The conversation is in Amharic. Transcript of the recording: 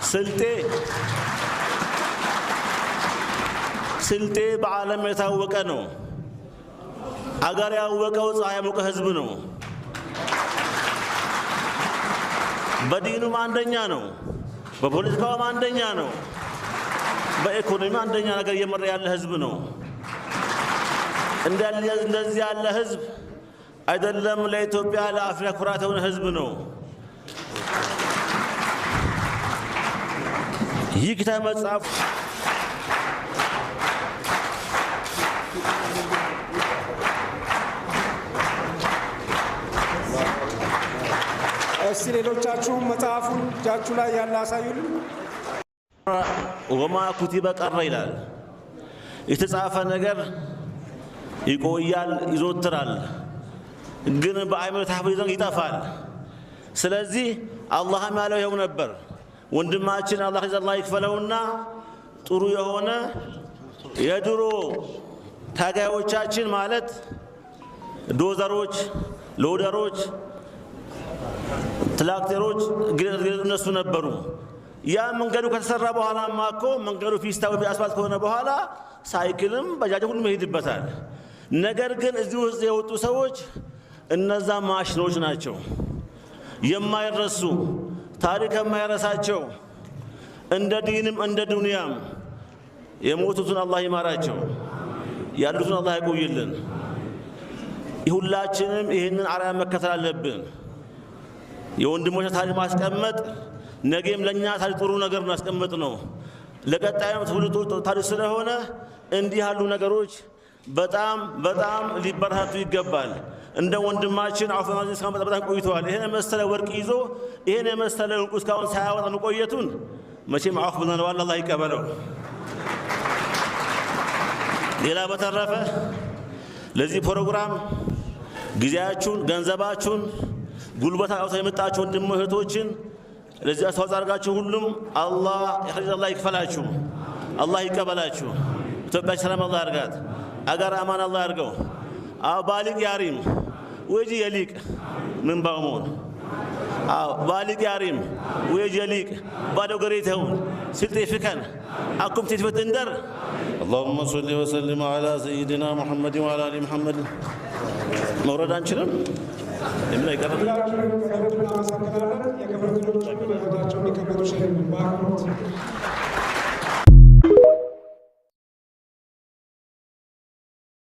ስልጤ ስልጤ በዓለም የታወቀ ነው። አገር ያወቀው ፀሐይ የሞቀ ህዝብ ነው። በዲኑም አንደኛ ነው። በፖለቲካውም አንደኛ ነው። በኢኮኖሚ አንደኛ ነገር እየመራ ያለ ህዝብ ነው። እንደዚህ ያለ ህዝብ አይደለም ለኢትዮጵያ ለአፍሪካ ኩራት የሆነ ህዝብ ነው። ይህ ኪታብ መጽሐፍ እስቲ ሌሎቻችሁም መጽሐፉን እጃችሁ ላይ ያለ አሳዩልን። ወማ ኩቲበ ቀረ ይላል። የተጻፈ ነገር ይቆያል፣ ይዞትራል፣ ግን በአእምሮ ታፍዞ ይጠፋል። ስለዚህ አላህም ያለው ይኸው ነበር። ወንድማችን አላህ አላህ ይክፈለውና ጥሩ የሆነ የድሮ ታጋዮቻችን ማለት ዶዘሮች፣ ሎደሮች፣ ትራክተሮች እነሱ ነበሩ። ያ መንገዱ ከተሰራ በኋላማ እኮ መንገዱ ፒስታ ወይ አስፋልት ከሆነ በኋላ ሳይክልም ባጃጅ ሁሉም ይሄድበታል። ነገር ግን እዚህ ውስጥ የወጡ ሰዎች እነዛ ማሽኖች ናቸው፣ የማይረሱ ታሪክ የማይረሳቸው እንደ ዲንም እንደ ዱንያም የሞቱትን አላህ ይማራቸው፣ ያሉትን አላህ ያቆይልን። ሁላችንም ይህንን አርአያ መከተል አለብን። የወንድሞች ታሪክ ማስቀመጥ ነገም ለኛ ታሪክ ጥሩ ነገር ማስቀመጥ ነው። ለቀጣዩም ትውልድ ታሪክ ስለሆነ እንዲህ ያሉ ነገሮች በጣም በጣም ሊበረታቱ ይገባል። እንደ ወንድማችን አውፍ እስካሁን በጣም ቆይተዋል። ይሄን የመሰለ ወርቅ ይዞ ይሄን የመሰለ ዕንቁ እስካሁን ሳያወጣ መቆየቱን መቼም አውፍ ብለነዋል። አላህ ይቀበለው። ሌላ በተረፈ ለዚህ ፕሮግራም ጊዜያችሁን፣ ገንዘባችሁን፣ ጉልበት አውጥታችሁ የመጣችሁ ወንድም እህቶችን ለዚህ አስተዋጽኦ አድርጋችሁ ሁሉም አላህ አላህ ይክፈላችሁ፣ አላህ ይቀበላችሁ። ኢትዮጵያ ሰላም አላህ ያርጋት፣ አገር አማን አላህ ያርገው። አዎ ባሊቅ ያሪም ወጂ የሊቅ ምን ባሞን አዎ ባሊቅ ያሪም ወጂ የሊቅ ባዶ ገሬተውን ስልጤ ፍከን አኩም ትትፈት እንደር اللهم صل وسلم على سيدنا محمد وعلى ال محمد መውረድ አንችልም። የምን አይቀርም። ሁላችሁንም ከልብ እናመሰግናለን። የክብር እንግዶችን በቦታቸው እንዲቀመጡ በአክብሮት